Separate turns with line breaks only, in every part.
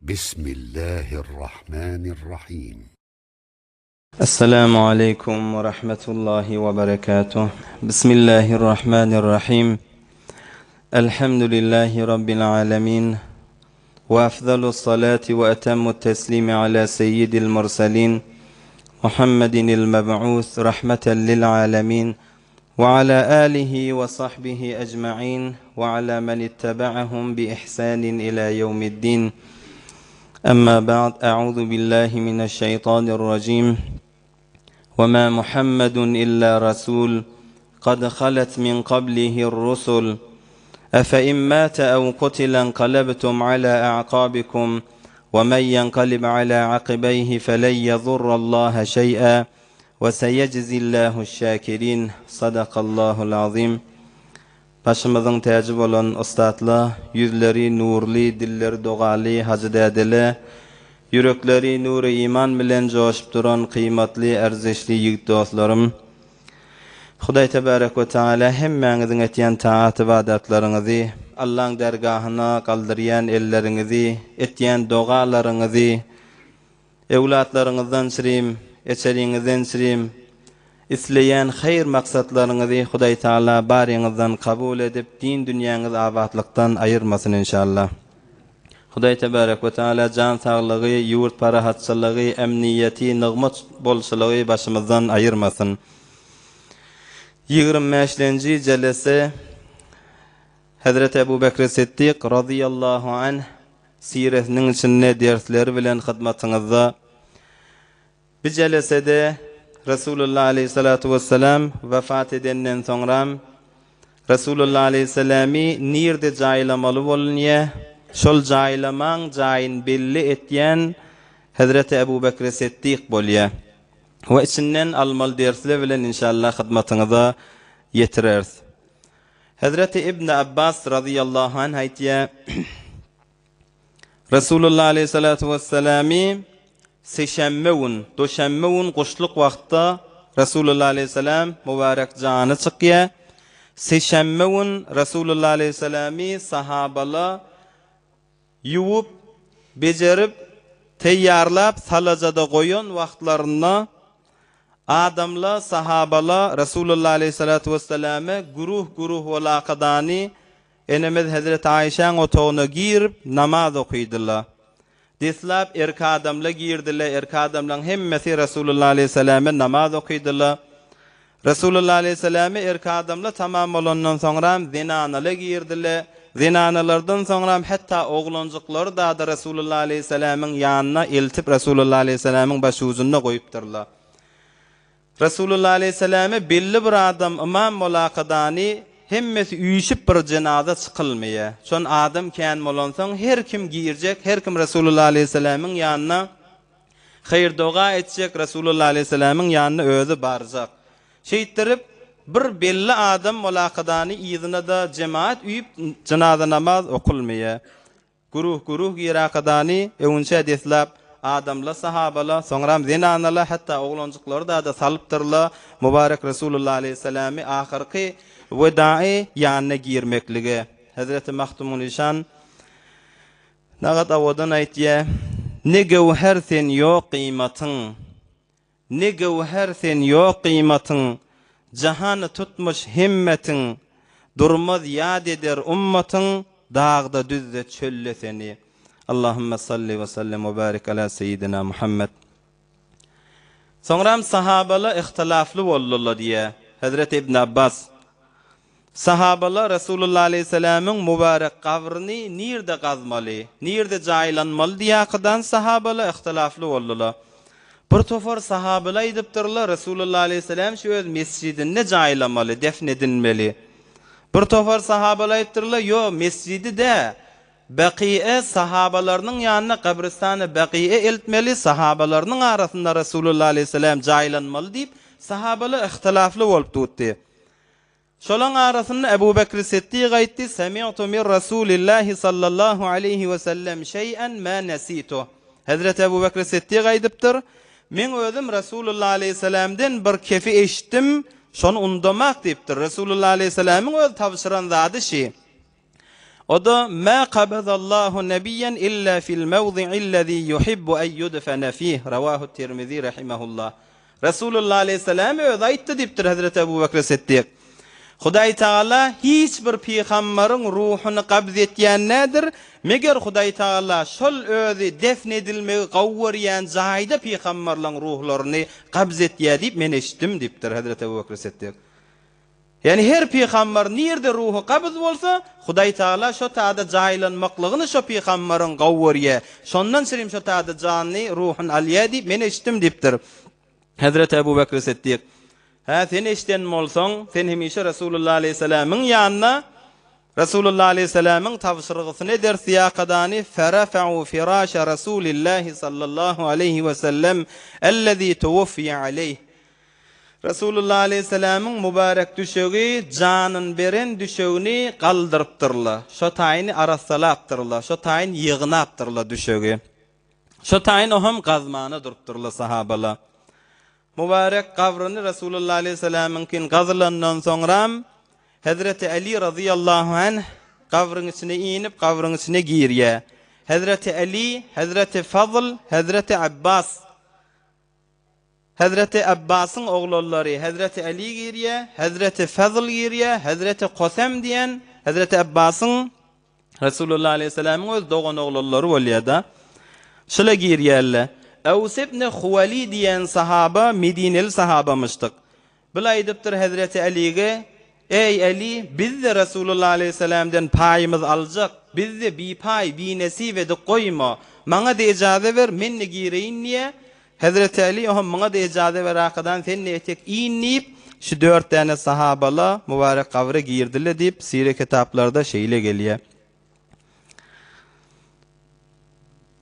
Bismillahirrahmanirrahim.
Esselamu aleýkum we rahmetullahi we berekatuh. Bismillahirrahmanirrahim. Elhamdülillahi Rabbil alemin. We afdalus salati we etemmu teslimi ala seyyidil mursalin. Muhammedinil meb'us rahmeten lil alemin. We ala alihi we sahbihi ejma'in we ala men ittaba'ahum bi ihsanin ila ýewmiddin. Emma ba'd, A'uzu billahi mineşşeýtanirrajim. We ma Muhammedun illa rasul, kad halet min qablihir rusul. Efe in mate ew kutile inqalebtum ala a'qabikum, we men yenqalib ala aqibeyhi felen yedurrallaha şey'a. We seyejzillahu şakirin Sadakallahul azim Başymyzyň täji bolan ussatla, ýüzleri nurly, dilleri dogaly hajy dädele, ýürekleri nury iman bilen joşup duran kyýmatly, ärzeşli ýigit dostlarym! Hudaý tebarek we taala hemmäňiziň etýän taat-ybadatlaryňyzy, Allaň dergahyna galdyrýan elleriňizi, etýän dogalaryňyzy, Öwlatlaryňyzdan çirim, eçeriňizden çirim, isleýän haýyr maksatlaryňyzy Hudaý Taala baryňyzdan kabul edip, din dünýäňizi abatlykdan aýyrmasyn enşalla. Hudaý Tebarek we Taala jan saglygy, ýurt parahatçylygy, emniýeti, nygmat bolçulygy başymyzdan aýyrmasyn. Ýigrim bäşlenji jelese Hezreti Ebu Bekri Siddik razyýallahu anh siresiniň içinde dersleri bilen hyzmatyňyzda. Bi jelesede Resulullah aleýhissalatu wessalam wefat edenden soňram Resulullah aleýhissalamy nirde jaýlamaly bolunýa, şol jaýlamaň jaýyny belli etýän Hezreti Ebu Bekri Siddik bolýa. We içinden almaly dersler bilen inşallah hyzmatyňyza ýetireris. Hezreti Ibn Abbas razyýallahu anh aýtýar, Resulullah aleýhissalatu wesselamy sişenbe gün, duşenbe gün guşluk wagtda Resulullah aleýhissalam mübärek jany çykýar. Sişenbe gün Resulullah aleýhissalamy sahabalar ýuwup, bejerip, teýýarlap salajada goýan wagtlarynda adamlar, sahabalar Resulullah aleýhissalatu wesselame güruh-güruh bolakadany enemiz hezreti Aýşäň otagyna girip namaz okydylar. Deslap erki adamlar girdiler, erki adamlaryň hemmesi Resulullah aleýhissalame namaz okydylar. Resulullah aleýhissalamy erki adamlar tamam bolandan soňram zenanalar girdiler. Zenanalardan soňram hatda oglanjyklary dada Resulullah aleýhissalamyň ýanyna eltip Resulullah aleýhissalamyň başujunda goýupdyrlar. Resulullah aleýhissalamy belli bir adam ymam bolakadany hemmesi üýşüp bir jenaza çykylmaýar. Şon adam kän bolansoň her kim girjek, her kim Resulullah aleýhissalamyň ýanyna Haýyr-doga etjek Resulullah aleýhissalamyň ýanyna özi barjak. Şeýtdirip, bir belli adam molakadany yzyna-da jemaat üýüp jynaza namaz okulmaýar. Güruh-güruh girakadany öwünçä deslap adamla sahabala, soňram zenanala hatda oglanjyklary-da-da salypdyrla Mubarek Resulullah aleýhissalamy ahyrky wedaýy ýanyna girmeklige. Hezreti Magtymgulyşan Nagat owadan aýtýa, Ne göwher sen ýok gyýmatyň, Ne göwher sen ýok gyýmatyň, Jahany tutmuş hemmetiň, Durmaz ýat eder ummatyň, Dagda, düzde, çölde seni. Allahümme salli we sallim we barik ala seýidina Muhammed. Soňram sahabala yhtylafly boldular diýýär Hezreti Ibn Abbas. Sahabalar Resulullah aleýhissalamyň mübärek gabryny nirde gazmaly, nirde jaýlanmaly diýakydan sahabalar yhtylafly boldular. Bir topar sahabalar aýdypdyrlar, Resulullah aleýhissalam şu öz mesjidinde jaýlamaly, defn edilmeli. Bir topar sahabalar aýdypdyrlar, ýok, mesjidi dä, Beki'e sahabalarynyň ýanyna gabristana Beki'e eltmeli, sahabalarynyň arasynda Resulullah aleýhissalam jaýlanmaly diýip, sahabalar yhtylafly bolup dutdy. Şolaň arasynda Ebu Bekri Siddik aýtdy, Semi'tu min Rasulillahi sallallahu aleýhi we sellem şeý'en ma nesituh. Hezreti Ebu Bekri Siddik aýdypdyr, Meň özüm Resulullah aleýhissalamden bir kefi eşitdim, şony undamak diýipdir. Resulullah aleýhissalamyň özi tabşyran zady şi. O-da, Mä kabazallahu nebiýen illa fil mewzi'illezî yuhibbu en yudfene fih, Rawahu Tirmizi rahimehullah. Resulullah aleýhissalam özi aýtdy diýipdir Hezreti Ebu Bekri Siddik. Hudaý Tagala hiç bir pygambaryň ruhuny gabz etýän däldir, meger Hudaý Tagala şol özi defn edilmegi gowy görýän jaýda pygambarlaň ruhlaryny gabz etýär diýip men eşitdim diýipdir Hezreti Ebu Bekri Siddik. Ýagny her pygambar nirde ruhy gabz bolsa, Hudaý Tagala şo tada jaýlanmaklygyny şo pygambaryň gowy görýär. Şondan çirim şo tada janyny, ruhuny alýar diýip men eşitdim diýipdir. Hezreti Ebu Bekri Siddik, Hä, sen eşiden bolsaň, sen hemişe Resulullah aleýhissalamyň ýanynda, Resulullah aleýhissalamyň tabşyrgysyny ederis ýakadany, Ferefe'u firaşa Resulillahi sallallahu aleýhi we sellem ellezî tuwuffiye aleýh. Resulullah aleýhissalamyň mübärek düşegi, janyn beren düşegini galdyrypdyrlar. Şo taýyny arassalapdyrlar, şo taýyn ýygnapdyrlar düşegi. Şo taýyn o hem gazmana durupdyrlar sahabalar. Mübärek gabryny Resulullah aleýhissalamyňkyn gazylandan soňram Hezreti Äli razyýallahu anh gabryň içine inip, gabryň içine girýär. Hezreti Äli, Hezreti Fazl, Hezreti Abbas Hezreti Abbasyň oglanlary Hezreti Äli girýär, Hezreti Fazl girýär, Hezreti Kosem diýen Hezreti Abbasyň Resulullah aleýhissalamyň öz doganoglanlary bolýar-da. Şula girýärler. Ews ibn Huwali diýen sahaba medineli sahabamyşdyk. Bil aýdypdyr Hezreti Älige, Eý, Äli, biz-de Resulullah aleýhissalamdan paýymyzy aljak, bizde bipaý, binesip edip goýma. Maňa-da ejaza ber, men-de gireýin diýýär. Hezreti Äli oňa Muňa-da ejaza ber arkadan sen-de etek iýin diýip, şu dört däne sahabala mübarek gabra girdiler diýip, sire kitaplarda şeýle gelýär.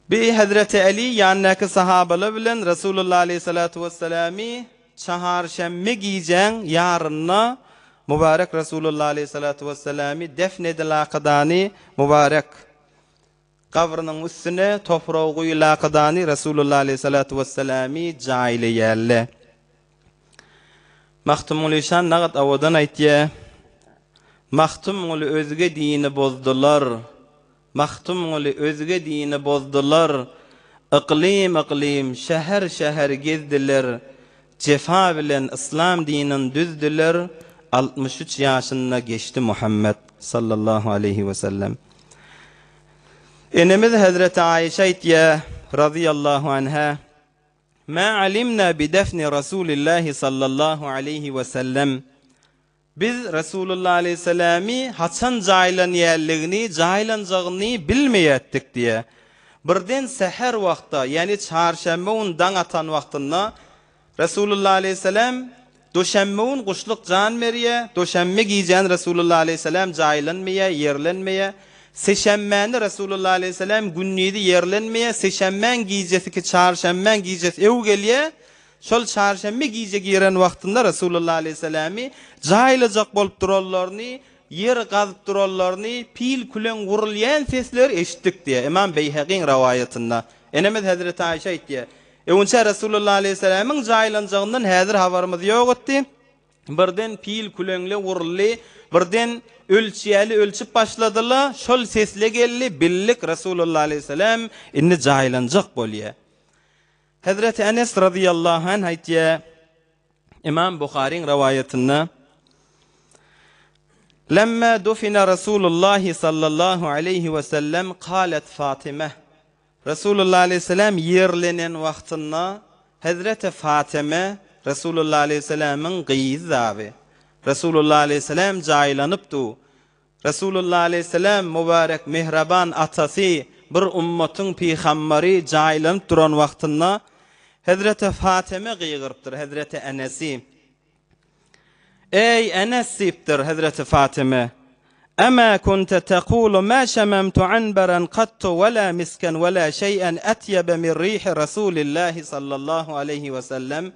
Bi Hezreti Äli ýanyndaky sahabala bilen Resulullah aleýhissalatu wesselamy çaharşenbe gijäň ýarynda mübarek Resulullah aleýhissalatu wesselamy defn edilakadany mübarek Gabrynyň üstüne topragy guýulakadany Resulullah aleýhissalatu wesselamy jaýlaýarlar. Magtymguly şan nagat owadan aýtýar, Magtymguly özge dini bozdular, Magtymguly özge dini bozdular, Yklym-yklym, şäher-şäher gezdiler, Jefa bilen yslam dinin düzdüler, 63 ýaşynda geçdi Muhammet, sallallahu aleýhi wesellem. Enemiz Hezreti Aişe aýtýar, razyýallahu anha, Mä alimna bi defni Rasulillahi sallallahu aleýhi we sellem. Biz Resulullah aleýhissalamy haçan jaýlanýanlygyny, jaýlanjagyny bilmeýärdik diýýär. Birden säher wagtda, ýagny çarşenbe gün daň atan wagtynda Resulullah aleýhissalam duşenbe gün guşluk jan berýär, duşenbe gijäni Resulullah aleýhissalam jaýlanmaýar, ýerlenmeýär. Sişenbäni Resulullah aleýhissalam gündizi ýerlenmeýär, sişenbäň gijesi ki çarşenbäň gijesi öw gelýär. Şol çarşenbe gije giren wagtynda Resulullah aleýhissalamy jaýlajak bolup duranlaryny, ýer gazyp duranlaryny, pil-küleň gurulýan sesleri eşitdik diýýär. Ymam Beýhegiň rowaýatynda. Enemiz Hezreti Aýşe aýtýar, Öňçä Resulullah aleýhissalamyň jaýlanjagyndan häzir habarymyz ýok etdi. Birden pil küleňle uruldy, birden ölçýäli ölçüp başladyla, şol sesle geldi, bildik Resulullah aleýhissalam indi jaýlanjak bolýar. Hezreti Enes razyýallahu anh aýtýar, Imam Buharyň rowaýatynda, Lemma dufina Resulullah sallallahu aleýhi we sellem kalet Fatyma, Resulullah aleýhissalam ýerlenen wagtynda Hezreti Fatyma Resulullah aleýhissalamyň gyzy daby. Resulullah aleýhissalam jaýlanyp du. Resulullah aleýhissalam mübärek mähriban atasy bir ummatyň pygambary jaýlanyp duran wagtynda Hezreti Fatyma gygyrypdyr Hezreti Enesi. Eý, Enes diýipdir hezreti Fatyma, Emä kunte tekulu mä şememtu anberen kattu we la misken we la şeý'en etýebe min rihi Resulillahi sallallahu aleýhi we sellem?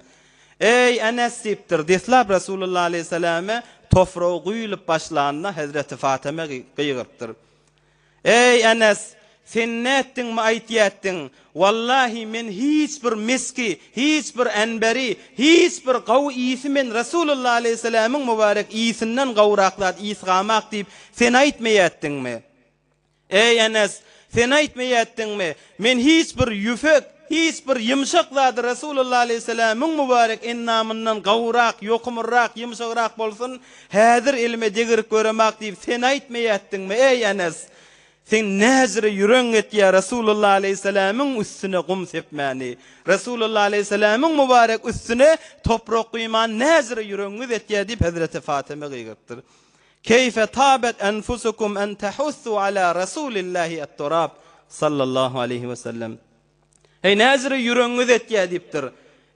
Eý, Enes diýipdir, deslap Resulullah aleýhissalame topragy guýulyp başlanda hezreti Fatyma gygyrypdyr. Eý, Enes, sen nätdiňmi aýtýatdyň? Wallahi, men hiç bir miski, hiç bir enberi, hiç bir gowy ysy men Resulullah aleýhissalamyň mübärek ysyndan gowrak zat ysgamak diýip, sen aýtmaýatdyňmy? Eý, Enes, sen aýtmaýatdyňmy, Men hiç bir ýüpek, hiç bir ýumşak zady Resulullah aleýhissalamyň mübarek endamyndan gowurak, ýokumlyrak, ýumşagrak bolsun, häzir elime degirip göremak diýip sen aýtmaýatdyňmy, eý, Enes? Seň näjire ýüregiň etýär Resulullah aleýhissalamyň üstüne gum sepmäni? Resulullah aleýhissalamyň mübarek üstüne toprak guýmany näjire ýüregiňiz etýär diýip hezreti Fatyma gygyrypdyr. Keýfe tabet enfusukum en tehussu ala Rasulillahi et-turab sallallahu aleýhi we sellem. Heý, näzire ýüregiňiz etýär diýipdir.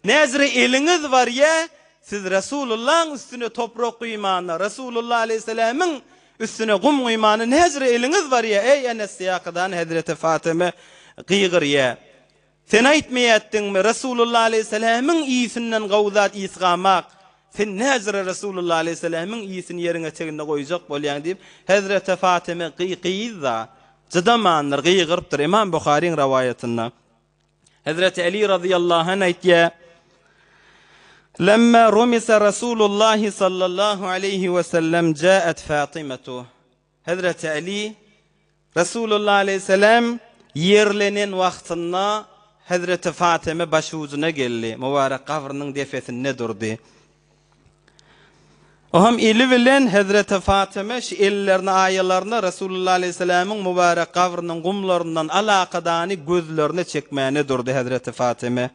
Näzire eliňiz barýa, siz Resulullahyň üstüne toprak guýmana, Resulullah aleýhissalamyň üstüne gum guýmana näzire eliňiz barýa, eý Enes diýakadan hezreti Fatyma gygyrýa. Sen aýtmaýatdyňmy, Resulullah aleýhissalamyň ýsinden gowy zat ysgamak, sen näzire Resulullah aleýhissalamyň ýsini ýeriň eteginde goýjak bolýaň diýip, hezreti Fatyma gyz-da, Çydamandyr, gygyrypdyr. Ymam Buharyň rowaýatynda Hezreti Eli razyýallahu anh aýtýar, Lemma rumisa Rasulullahi sallallahu aleýhi we sellem jaat Fatimatu. Hezreti Eli Resulullah aleýhissalam ýerlenen wagtynda Hezreti Fatyma başujuna geldi, mübarek gabrynyň depesinde durdy. O hem eli bilen Hezreti Fatyma şu ellerini aýalaryna Resulullah aleýhissalamyň mübarek gabrynyň gumlaryndan alakadany gözlerine çekmäne durdy Hezreti Fatyma.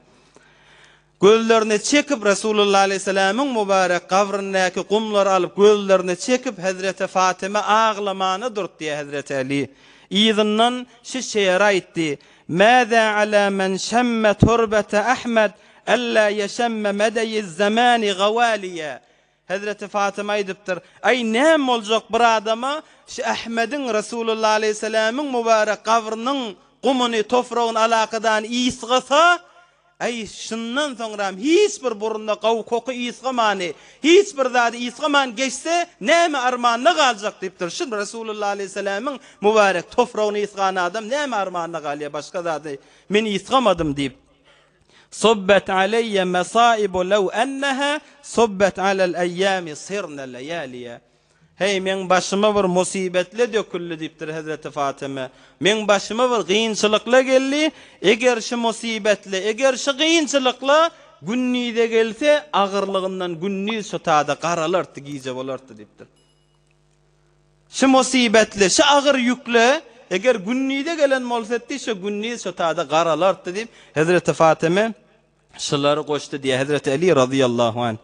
Gözlerine çekip Resulullah aleýhissalamyň mübarek gabryndaky gumlary alyp gözlerine çekip Hezreti Fatyma aglamana durdy diýýär Hezreti Eli. Yzyndan şu şeýeri aýtdy, Mäzä ala men şemme turbete Ahmed Alla ýeşemme medeýiz-zemani gawaliýe. Hezreti Fatyma aýdypdyr, Aý, näme boljak bir adama şu Ahmediň, Resulullah aleýhissalamyň mübarek gabrynyň gumuny, tofragyny alakadan ysgasa, aý, şundan soňram hiç bir burnuna gawy koky ysgamany, hiç bir zady ysgaman geçse, näme armanda galjak diýipdir. Şu Resulullah aleýhissalamyň mübarek tofragyny ysgan adam näme armanda galýar, başga zady men ysgamadym diýip. Subbet aleýýe mesaibu lew enneha subbet alel eýýami sirne leýäliýe. Heý, meň başyma bir musybetle döküldi diýipdir hezreti Fatyma. Meň başyma bir gynçylykla geldi, eger şu musybetle, eger şu gynçylykla gündize gelse, agyrlygyndan gündiz şu tada garalartdy, gije bolartdy diýipdir. Şu musybetli, şu agyr ýükle, eger gündize gelen bolsatdy, şu gündiz şu tada garalartdy diýip, Hezreti Fatyma şulary goşdy diýýär Hezreti Eli razyýallahu anh.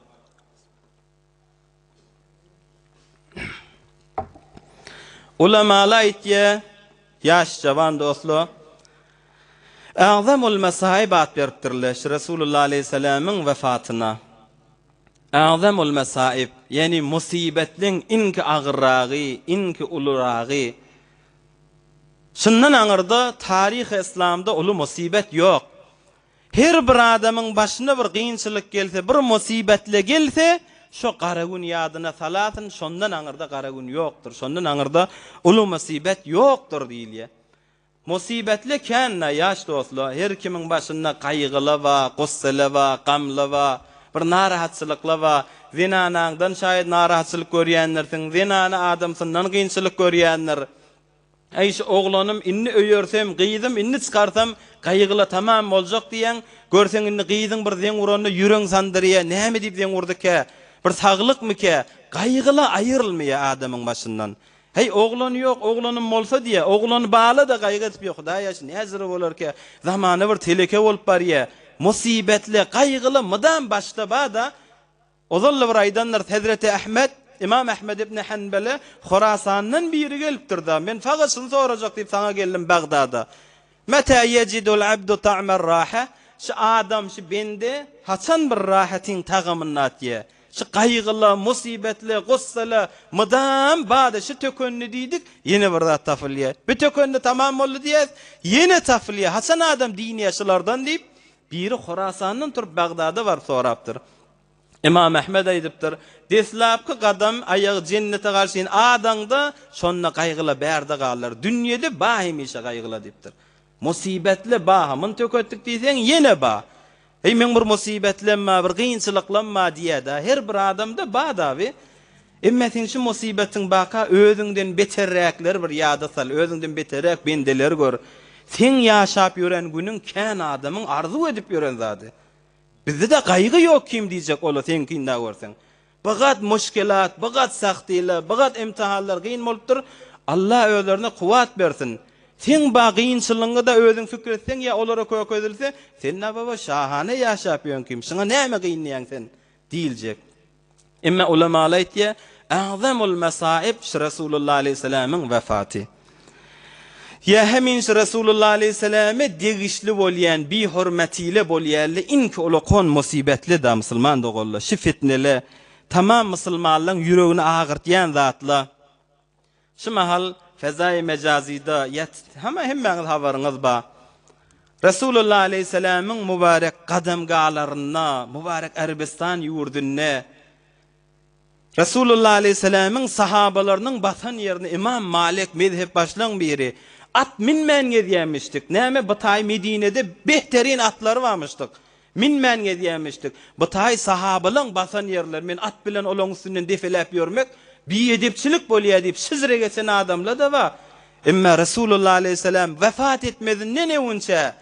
Ulamalar aýtýar, ýaş jawan dostlar, A'zamul mesaib at beripdirler şu Resulullah aleýhissalamyň wefatyna. A'zamul mesaib, ýagny musybetleň iňki agyrragy, iňki uluragy. Şundan aňyrda taryhy yslamda uly musybet ýok. Her bir adamyň başyna bir gynçylyk gelse, bir musybetle gelse, şo gara gün ýadyna salasyn, şondan aňyrda gara gün ýokdur, şondan aňyrda uly musybet ýokdur diýilýär. Musybetli kän-dä ýaş dostla, her kimiň başynda gaýgyla ba, gussala ba, gamla ba, bir narahatçylykla ba. Zenanaňdan şaýat narahatçylyk görýändirsiň, zenany adamsyndan kynçylyk görýändir. Äý şu oglanym indi öýersem, gyzym indi çykarsam gaýgyla tamam boljak diýýäň, görseň indi gyzyň bir zeň uranda ýüregiň sandyrýa, näme diýip zeň urdy-kä, bir saglykmy-kä, gaýgyla aýrylmaýa adamyň başyndan. Heý, oglany ýok, oglanym bolsa diýýä. Oglany bala-da gaýgy edip ýör. Hudaý aýsyn, näzire bolarkä? Zamana bir teleke bolup barýa. Musybetli, gaýgyly mydam başda bar-da. Ozal-da bir aýdandyrys, Hezreti Ahmet, Ymam Ahmet ibn Hanbele Horasandan biri gelipdir-da, Men fakat şuny sorajak diýip saňa geldim Bagdada. Meta ýejidul abdu ta'mer raha, Şu adam, şu bende haçan bir rahatyň tagamyny datýa? Şu gaýgyla, musybetle, gussala mydam bada şu tökendi diýdik, ýene bir zat tapylýa. Bu tökendi tamam boldy diýýäs, ýene tapylýa. Haçan adam dynýa şulardan diýip, biri Horasandan turup Bagdada baryp sorapdyr. Ymam Ahmet aýdypdyr, Deslapky gadam aýagy jennete garşyn adaňda, şonda gaýgyla bärde galar. Dünýede ba hemişe gaýgyla diýipdir. Musybetle ba, muny töketdik diýseň, ýene ba. Eý, meň bir musybetlem bar, bir kynçylyklam bar diýýär-dä. Her bir adamda bar-da bi. Emme sen şu musybetiň baka özüňden beterräkleri bir ýada sal, özüňden beterräk bendeleri gör. Seň ýaşap ýören günüň kän adamyň arzuw edip ýören zady. Bizde-de gaýgy ýok kim diýjek ola seňkini-dä görseň. Bigat muşkilat, bigat sahtylar, bigat imtihanlar gyn bolupdyr. Allah özlerine kuwwat bersin. Seň ba gynçylygyňy-da özüň fikir etseň ýa olara kökezilse, sen-ä baba şahana ýaşap ýöň kim, şuňa näme gynýaň sen? diýiljek. Emma ulamalar aýtýar, A'zamul mesaib şu Resulullah aleýhissalamyň wefaty. Ýa hemin şu Resulullah aleýhissalame degişli bolýan bihormatile bolýanly iňki ulakon musybetli da musulman doganlar şu fitnele tamam musulmanlaň ýüregini agyrtýan zatla şu mahal fezaýy mejazyda ýat hama hemmäňiz habaryňyz ba Resulullah aleýhissalamyň mübarek gadamgalarynda mübarek Arabistan ýurdunda Resulullah aleýhissalamyň sahabalarynyň basan ýerine Ymam Malik mezhepbaşlaň biri at minmän gezýämişdik. Näme bu taý Medinede behterin atlary barmyşdyk. Minmän gezýämişdik. Bu taý sahabalaň basan ýerleri men at bilen olaň üstünden depeläp ýörmek biedepçilik bolýa diýip şyjra geçen adamla-da bar. Emma Resulullah aleýhissalam wefat etmezinden öwünçä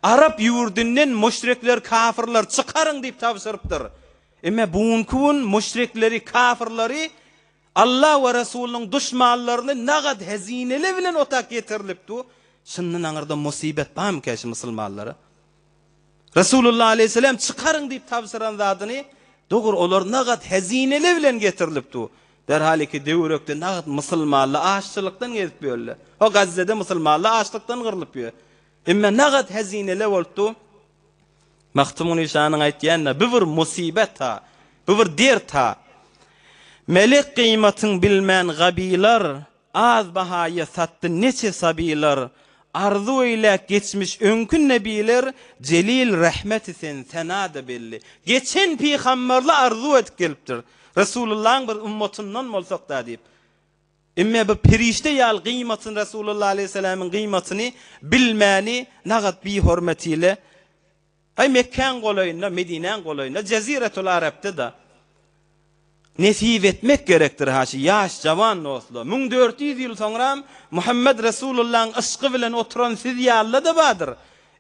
Arap ýurdunden müşrikler kafyrlar çykaryň diýip tabşyrypdyr. Emme bu günki gün müşrikleri, kafyrlary, Alla we Resulynyň duşmanlaryny nagat hezineli bilen otak getirilip du, şundan aňyrda musybet barmyka şu musulmanlara? Resulullah aleyhisselam çykaryň diýip tabşyran zadyny dogry olar nagat hezineli bilen getirilip du. Derhal iki döwrekde nagat musulmanlar aççylykdan gezip ýörler. O Gazzede musulmanlar açlykdan gyrlyp ýör. Emme nagat hezineli bolup du. Magtymguly şanyň aýtýanyna bu bir musybet-ha, bu bir dert-ha. Melek gyýmatyn bilmän gabylar, Az bahaýa satdy neçe sabylar, Arzuw eýläp geçmiş öňki nebiler, Jelil rehmeti sen senada belli. Geçen pygamberler arzuw edip gelipdir. Resulullahyň bir ummatyndan bolsak-da diýip. Emme bu perişde ýaly gyýmatyny Resulullah aleýhissalamyň gyýmatyny bilmäni nagat bihormat ile Aý Mekgäň golaýynda Medinäň golaýynda Jeziretul Arapda-da nesip etmek gerekdir ha şu ýaş jawan dostlar. 1400 ýyl soňram Muhammed Resulullahyň yşky bilen oturan siz ýalyda bardyr.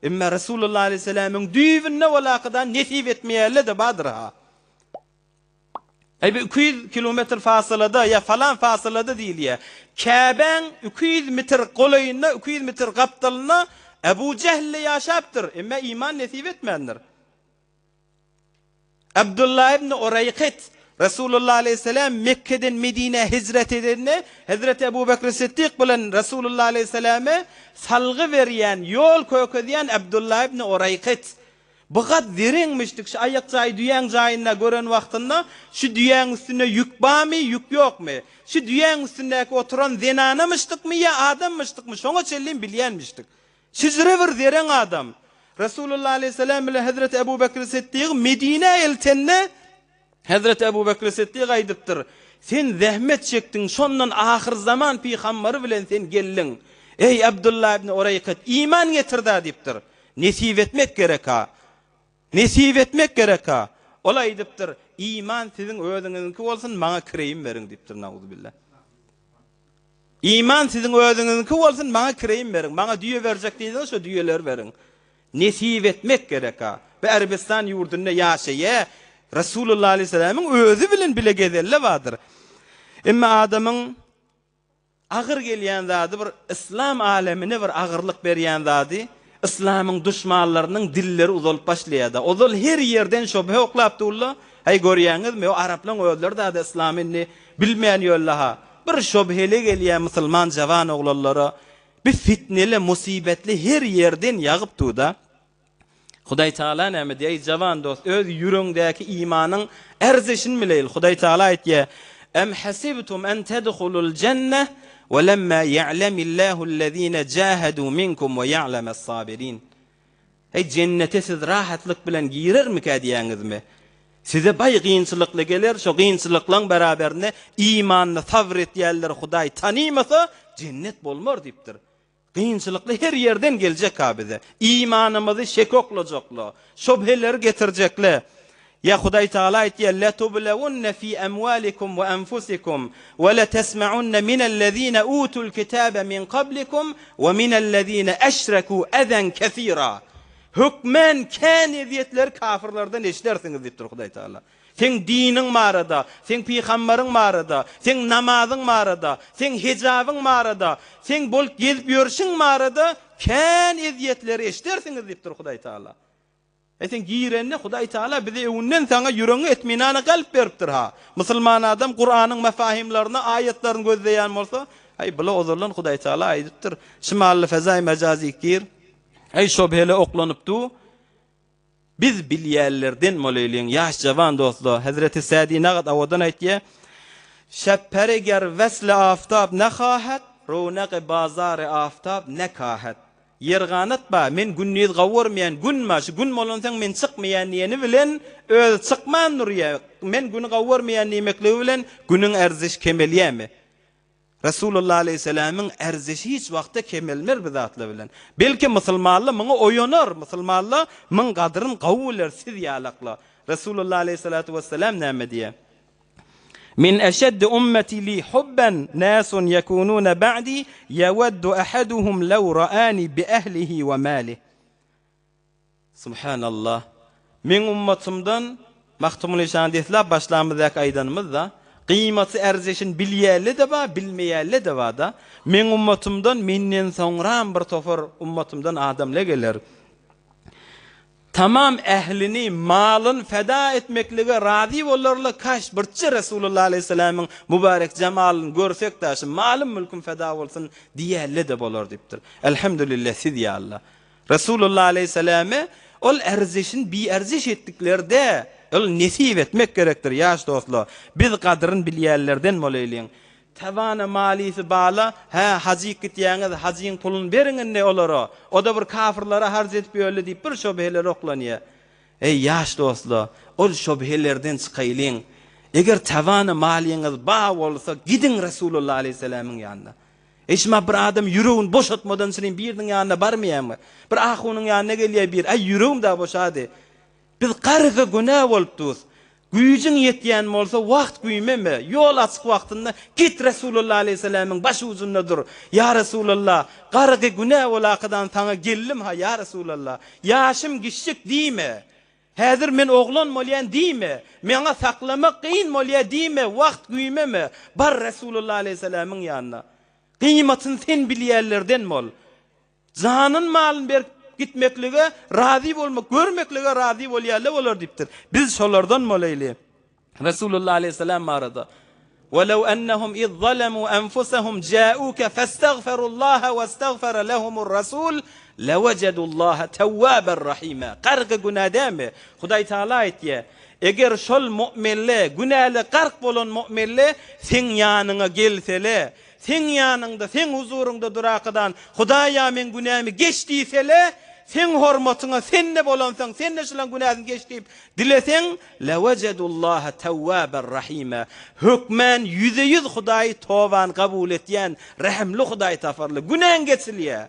Emme Resulullah aleýhissalamyň düýbünde bolakadan nesip etmeýänler-de bardyr ha. Äý bu 200 kilometr fasylada ýa falan fasylada diýilýär. Käbäň 200 metr golaýynda, 200 metr gapdalynda Ebu Jähl-le ýaşapdyr, emma iman nesip etmändir. Abdullah ibn Uraýkyt Resulullah aleýhissalam Mekgeden Medinä hijret edende, Hezreti Ebu Bekr Siddik bilen Resulullah aleýhissalame salgy berýän, ýol kökezýän Abdullah ibn Uraýkyt Bu gat zereňmişdik şu aýak jaýy düýäň jaýynda gören wagtynda şu düýäň üstünde ýük bamy, ýük ýokmy? Şu düýäň üstündäki oturan zenanamyşdykmy ýa adammyşdykmy şoňa çenlem bilýänmişdik. Şijre bir zereň adam. Resulullah aleýhissalam bilen Hezreti Ebu Bekri Siddigy Medinä eltende Hezreti Ebu Bekri Siddik aýdypdyr, Sen zähmet çekdiň, şondan ahyrzaman pygambary bilen sen geldiň. Eý, Abdullah ibn Ureýkyt, iman getir-dä diýipdir. Nesip etmek gerek-ha. Nesip etmek gerek-ha. Ol aýdypdyr, Iman siziň özüňiziňki bolsun, maňa kireýim beriň diýipdir, nauzubilla. Iman siziň özüňiziňki bolsun, maňa kireýim beriň. Maňa düýe berjek diýseňiz, şo düýeleri beriň. Nesip etmek gerek-a. Bu Arabistan ýurdunda ýaşaýa, Resulullah aleýhissalamyň özi bilen bile gezelle bardyr. Emma adamyň agyr gelýän zady bir yslam alemine bir agyrlyk berýän zady yslamyň duşmanlarynyň dilleri uzalyp başlaýar-da. Ozal her ýerden şobhe oklap durlar. Häý görýäňizmi, o araplaň özleri zady yslamy indi bilmeýän ýölle-ha. Bir şobhele gelýär musulman jawan oglanlara. Bir fitneli, musybetli her ýerden ýagyp dur-da. Hudaý Tagala näme diýýär? Eý, jawan dost, öz ýüregiňdäki imanyň erzeşini bileýil. Hudaý Tagala aýtýar, Em hasibtum en tedhulul jenneh we lemma ýa'lemillahu allazina jahadu minkum we ýa'lemes sabirin. Heý, jennete siz rahatlyk bilen girermikä diýýäňizmi? Size baý gynçylykly geler, şo gynçylyklaň beraberinde imanly sabyr etýänleri Hudaý tanymasa, jennet bolmar diýipdir. Gynçylykly her ýerden geljek-ha bize. Imanymyzy şeke oklajakla, şobheleri getirjekle. Ýa Hudaý Tagala aýtýar, Letublewunne fi emwalikum we enfusikum we letesmeunne minellezine utul kitabe min kablikum we minellezine eşreku ezen kesira. Hökmän kän ezýetleri kafyrlardan eşidersiňiz diýipdir Hudaý Tagala. Seň diniň barada, seň pygambaryň barada, seň namazyň barada, seň hijabyň barada, seň bolup gezip ýörşüň barada kän ezýetleri eşidersiňiz diýipdir Hudaý Tagala. Eý sen girende Hudaý Tagala bize öňünden saňa ýüregiňe etminana galp beripdir ha. Musulman adam Kuranyň mefahimlerini, aýatlaryny gözleýän bolsa, aý bula ozaldan Hudaý Tagala aýdypdyr. Şimally fezaý mejazi gir. Eý şobhele oklanyp du. Biz bilýänlerden boleýliň ýaş jawan dostlar. Hezreti Sädi nagat owadan aýtýar. Şebperi ger wesli aftab nehahet, rownaqi bazary aftab nekahet. Ýer ganat ba, men gündiz gawurmaýan, gün ba, şu gün bolansoň men çykmaýan diýeni bilen, özi çykman durýar. Men güni gawurmaýan diýmekligi bilen günüň erzişi kemelýärmi? Resulullah aleýhissalamyň erzişi hiç wagtda kemelmer bu zatlar bilen. Belki musulmanlar muňa oýanar, musulmanlar muň gadryn gawy biler siz ýalaklar. Resulullah aleýhissalatu wessalam näme diýýär? Min eşeddi ummeti li hubben nasun yekunune ba'di yeveddu ahaduhum lew ra'ani bi ehlihi we malih. Subhanallah. Meň ummatymdan Magtymguly şany deslap başlamyzdaky aýdanymyzda, gyýmaty erzeşini bilýänle-de bar, bilmeýänle-de bar-da. Meň ummatymdan menden soňram bir topar ummatymdan adamla geler. Tamam ählini, malyn feda etmeklige razy bolarlar, kaş birçe Resulullah aleýhissalamyň mübarek jemalyny görsek daşy malym mülküm feda bolsun diýerle-de bolar diýipdir. Elhamdülillah siz ýalylar. Resulullah aleýhissalamy ol erzeşini biärzeş etdikleri-de ol nesip etmek gerekdir ýaş dostlar. Biz gadyryn bilýänlerden bolaýlyň. Tabana malisi bala, hä, hajyk gitýäňiz, hajyň puluny beriň indi olara, o-da bir kafyrlara harç edip ýörli diýip bir şobheler oklanýar. Eý, ýaş dostlar, ol şobhelerden çykaýlyň. Eger tabana malyňyz ba bolsa, gidiň Resulullah aleýhissalamyň ýanyna. Eý, şuma bir adam ýüregini boşatmadan çynym biriniň ýanyna barmaýarmy? Bir ahunyň ýanyna gelýär bir, aý, ýüregim dagy boşady. Biz garga günä bolup dus. Güýjüň ýetýän bolsa wagt güýmeme, ýol açyk wagtynda git Resulullah aleýhissalamyň baş ujunda dur. Ýa Resulallah, gargy günä bolakadan saňa geldim-ha ýa Resulallah. Ýaşym giçjik diýme. Häzir men oglan bolýan diýme. Maňa saklamak kyn bolýa diýme, wagt güýmeme. Bar Resulullah aleýhissalamyň ýanyna. Gyýmatyny sen bilýänlerden bol. Janyn malyn berip gitmeklige razy bolmak, görmeklige razy bolýarlar bolar diýipdir. Biz şolardan bolaýly. Resulullah aleyhisselam barada Welew ennehum iz zalemu enfusehum ja'uke festagferullaha westagfere lehumur rasul lewejedullaha tewwaben rahima. Gargy günä dämi? Hudaý Taala aýtýar, Eger şol mu'minle, günäli gark bolan mu'minle seň ýanyňa gelsele, Seň ýanyňda, Seň huzuryňda durakadan, Hudaý-a meň günämi geç diýsele, Seň hormatyňa Sen-de bolansoň, Sen-de şulaň günäsini geç diýip dileseň, lewejedullaha tewwaben rahima, hökmän ýüze-ýüz Hudaýy tobany kabul etýän, rehimli Hudaý taparlar. Günäň geçilýär.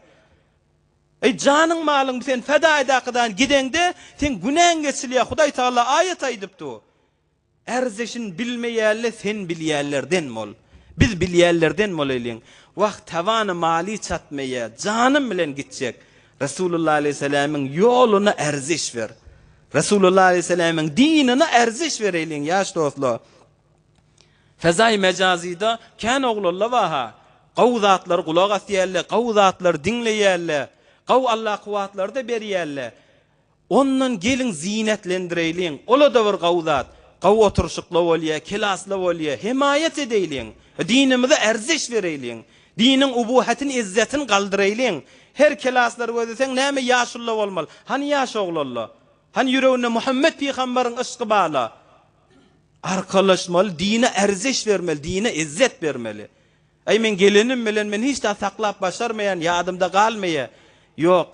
Eý, janyň-malyň sen feda edakadan gideňde, seň günäň geçilýär. Hudaý Tagala aýat aýdyp dur. Erzeşin bilmeýänle sen bilýänlerden bol. Biz bilýänlerden bolaýlyň. Wah, tabany maly çatmaýa, janym bilen gitjek. Resulullah aleýhissalamyň ýoluna erzeş ber. Resulullah aleýhissalamyň dinine erzeş bereýliň ýaş dostlar. Fezaý mejazyda kän oglanlar bar-ha. Gowy zatlary gulak asýarlar, gowy zatlary diňleýärler. Gowy Allah kuwwatlary-da berýärler. Ondan geliň zinetlendireýliň, ola-da bir gowy zat, gowy oturyşykla bolýa, kelasla bolýa, hemaýat edeýliň, dinimize erzeş bereýliň, diniň ubuhetini, izzetini galdyraýlyň. Her kelaslary gözleseň näme ýaşulla bolmaly, hany ýaş oglanla, hany ýüreginde Muhammet pygambaryň yşky bala. Arkalaşmaly, dine erzeş bermeli, dine izzet bermeli. Äý men gelenim bilen men hiç zat saklap başarmaýan, ýadymda galmaýa. Ýok.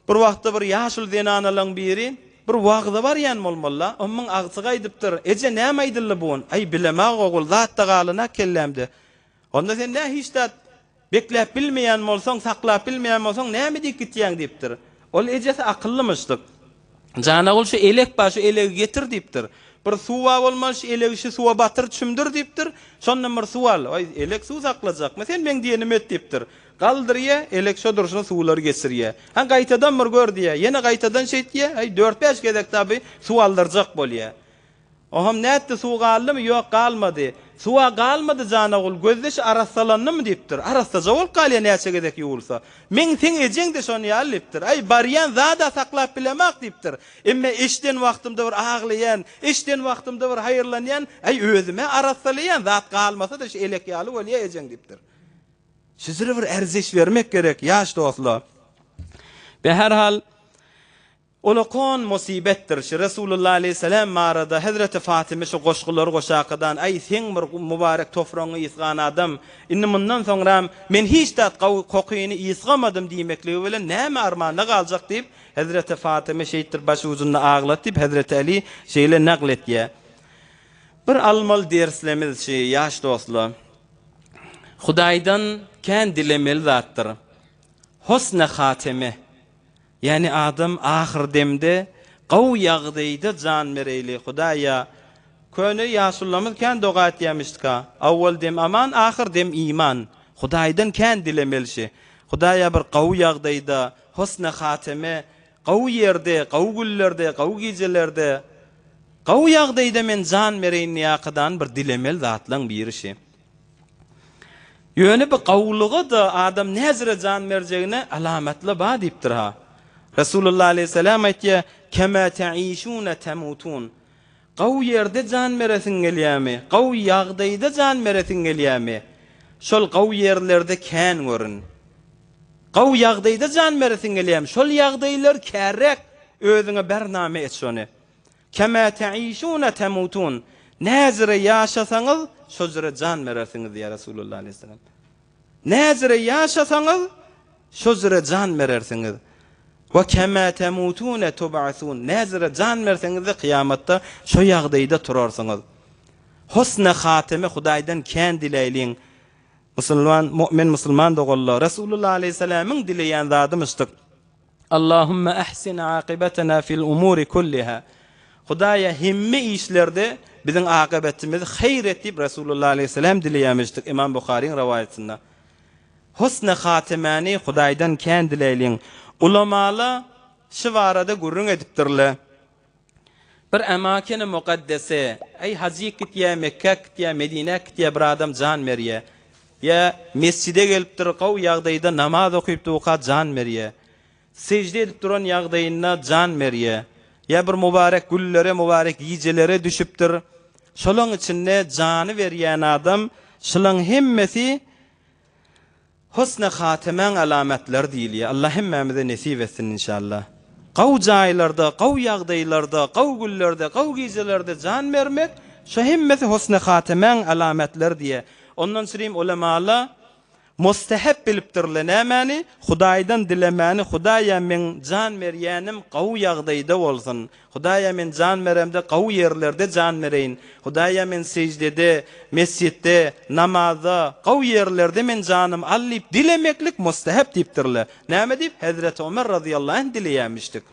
Bir wagtda bir ýaşuly zenanalaň biri bir wagza barýan bolmaly-la. Ommyň agtygy aýdypdyr, Eje näme aýdyldy bu gün? Äý bilemag ogul, zat-da galynak kellämde. Onda sen nä hiç zat bekläp bilmeýän bolsaň, saklap bilmeýän bolsaň näme diýip gitýäň diýipdir. Ol ejesi akyllymyşdyk. Janagul şu elek bar, şu elegi getir diýipdir. Bir suw bar bolmaly, şu elegi şu suwa batyr, çümdür diýipdir. Şondan bir suw al. Oý, elek suw saklajakmy? Sen meň diýenimi et diýipdir. Galdyrýa, elek şo durşuna suwlary geçirýä. Ha, gaýtadan bir gör diýýä. Ýene gaýtadan şeýtýä. Aý, dört-bäş gezek daby suw aldyrjak bolýa. Oham nätdi, suw galdymy? Ýok, galmady. Suw-a galmady, Janagul, gözdeşi arassalandymy diýipdir. Arassaja bolup galýa näçe gezek ýuwulsa. Meň seň ejeň-de şony ýaly diýipdir. Aý, barýan zad-a saklap bilemak diýipdir. Emme eşden wagtymda bir aglaýan, eşden wagtymda bir haýyrlanýan, aý, özüm-ä arassalaýan, zat galmasa-da şu elek ýaly bolýa ejeň diýipdir. Şüzre bir ärzeş bermek gerek, ýaş dostlar. Be-herhal, Ulakon musybetdir şi Resulullah aleýhissalam barada Hezreti Fatyma şu goşgulary goşakadan aý seň bir mübarek tofragyňy ysgan adam indi mundan soňram men hiç zat gawy kokyny ysgamadym diýmekligi bilen näme armanda galjak diýip Hezreti Fatyma şeýtdir baş ujunda aglat diýip Hezreti Äli şeýle nagl etýä Bir almaly derslemiz şi ýaş dostla Hudaýdan kän dilemeli zatdyr Hosne hateme Ýagny adam ahyr demde gowy ýagdaýda jan bereýli Hudaýa Köne ýaşulamyz kän doga etýämişdika Awwal dem aman ahyr dem iman Hudaýdan kän dilemeli şi Hudaýa bir gowy ýagdaýda hosne hateme gowy ýerde gowy günlerde gowy gijelerde gowy ýagdaýda men jan bereýin diýakadan bir dilemeli zatlaň biri şi. Ýöne bu gowulyga-da adam näzire jan berjegine alamatla bar diýipdir-ha. Resulullah aleýhissalam aýtýar, Kema teişune temutun. Gowy ýerde jan beresiň gelýärmi? Gowy ýagdaýda jan beresiň gelýärmi? Şol gowy ýerlerde kän görün. Gowy ýagdaýda jan beresiň gelýärmi? Şol ýagdaýlar kärräk özüňe bername et şony. Kema teişune temutun, Näzire ýaşasaňyz, şo jüre jan berersiňiz diýýär Resulullah aleýhissalam. Näzire ýaşasaňyz, şo jüre jan berersiňiz. We kema temutune tub'asun, Näzire jan berseňiz-de kyýamatda şo ýagdaýda turarsyňyz. Husne hateme Hudaýdan kän diläýliň. Musulman, mu'min musulman doganlar, Resulullah aleýhissalamyň dileýän zadymyşdyk. Allahümme ahsin akybetena fil umuri kulliha. Hudaýa hemme işlerde biziň akybetimizi haýyr et diýip Resulullah aleýhissalam dileýämişdik Imam Buharyň rowaýatynda. Husne hatymäni Hudaýdan kän diläýliň. Ulamala şy barada gürrüň edipdirle. Bir emakini mukaddese, eý hajyk gitýä, Mekgä gitýä, Medinä gitýä bir adam jan berýä. Ýa mesjide gelipdir, gowy ýagdaýda namaz okyp durka jan berýä. Sežde edip duran ýagdaýynda jan berýä. Ýa bir mübarek günlere, mübarek gijelere düşüpdir. Şolaň içinde jany berýän adam, şulaň hemmesi Husny hatymäň alamatlary diýilýär. Allah hemmämize nesip etsin inşallah. Gowy jaýlarda, gowy ýagdaýlarda, gowy günlerde, gowy gijelerde jan bermek, şo hemmesi husny hatymäň alamatlary diýýär. Ondan çürim ulemalar mustahap bilipdirler nämäni? Hudaýdan dilemäni, Hudaýa meň jan berýänim gowy ýagdaýda bolsun. Hudaýa men jan beremde gowy ýerlerde jan bereýin. Hudaýa men seždede, mesjitde, namazda, gowy ýerlerde men janym al diýip dilemeklik mustahap diýipdirler. Näme diýip? Hezreti Omer razyýallahu anh dileýämişdik.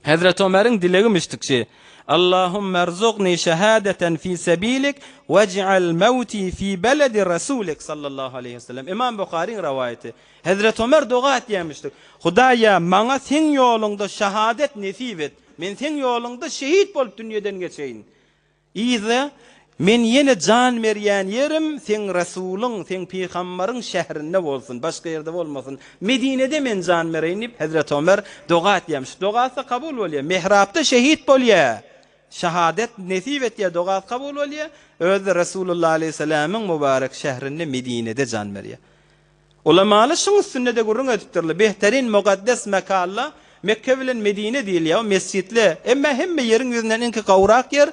Hezreti Omeriň dilegi mişdikçi, Allahumma erzukni şehadeten fi sebilik wej'al mewti fi beledi rasulik sallallahu aleýhi we sellem. Imam Buharyň rowaýaty. Hezreti Ömer doga etýämişdik. Hudaýa, maňa Seň ýoluňda şahadet nesip et. Men Seň ýoluňda şehit bolup dünýeden geçeýin. Yza, men ýene jan berýän ýerim Seň Resulyň, Seň Pygambaryň şährinde bolsun, başga ýerde bolmasyn. Medinede men jan bereýin diýip, Hezreti Ömer doga etýämiş. Dogasy kabul bolýar. Mehrapda şehit bolýar. Şahadet nesip etýär, dogasy kabul bolýar. Özi-de Resulullah aleýhissalamyň mübarek şährinde Medinede jan berýär. Ulamalar şuň üstünde-de gürrüň edipdirler. Behterin mukaddes mekanda Mekge bilen Medine diýilýär, o mesjitler. Emma hemme ýeriň ýüzünden iňki gowrak ýer